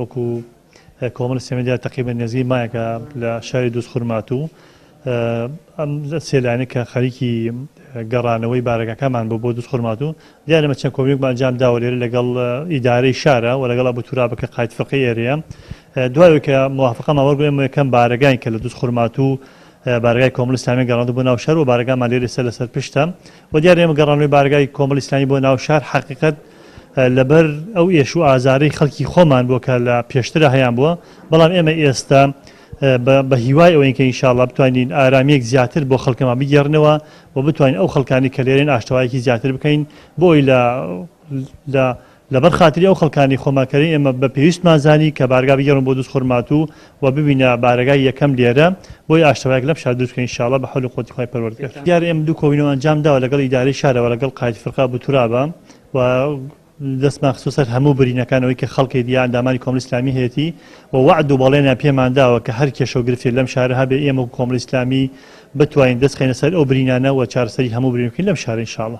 وەکو کۆمەڵی سێمەدیا تەقریبەن نێزگەی مایەکە لە شاری دووزخورماتوو ئەم سێ لایەنە کە خەریکی گەڕانەوەی بارەگاکانمان بۆ بۆ دووزخورماتوو دیارە ئێمە چەند کۆبوونەوەیەکمان ئەنجام داوە لێرە لەگەڵ ئیدارەی شارە و لەگەڵ ئەبوو تورابە کە قاید فرقەی ئێرەیە دوای ئەوەی کە موافقەمان وەرگرت ئێمە یەکەم بارەگاین کە لە دووزخورماتوو بارەگای کۆمەڵی ئیسلامی گەڕاندوو بۆ ناو شار و بارەگامان لێرە ئێستا لەسەر پشتە و دیارە ئێمە گەڕانەوەی بارەگای کۆمەڵی ئیسلامی بۆ ناو شار حەقیقەت لەبەر ئەو ئێش و ئازارەی خەڵکی خۆمان بووە کە لە پێشترا هەیان بووە، بەڵام ئێمە ئێستا بە هیوای ئەوەین کە ئینشاڵڵا بتوانین ئارامییەک زیاتر بۆ خەڵکەمان بگێڕنەوە و بتوانین ئەو خەڵکانی کە لێرەن ئاشتەوایەکی زیاتر بکەین بۆ ئەوەی لە لە لەبەر خاتری ئەو خەڵکانی خۆمان کە ئێمە بە پێویستمان زانی کە بارگا بگێڕن بۆ دووزخورماتوو و ببینە بارەگای یەکەم لێرە بۆی ئاشتەوایەک لەم شارە دروست بکەین ئینشاڵڵا بە حەول و قوەتی خوای پەروەردگار. دیارە ئێمە دوو کۆبوونەوە ئەنجام داوە لەگەڵ ئیدارەی شارەوە لەگەڵ قائید فرقە ئەبو تورابە و دەستمان خستوە سەر هەموو برینەکان ئەوەی کە خەڵکێک یا ئەندامانی کۆمەڵی ئیسلامی هەیەتی و وەعد و بەڵێنیان پێمان داوە کە هەر کێشە و گرفتێک لەم شارە هەبێ ئێمە وەکو کۆمەڵی ئیسلامی بتوانین دەست خەینە سەر ئەو برینانە و چارەسەری هەموو برین بکەین لەم شارە ئینشاڵڵا.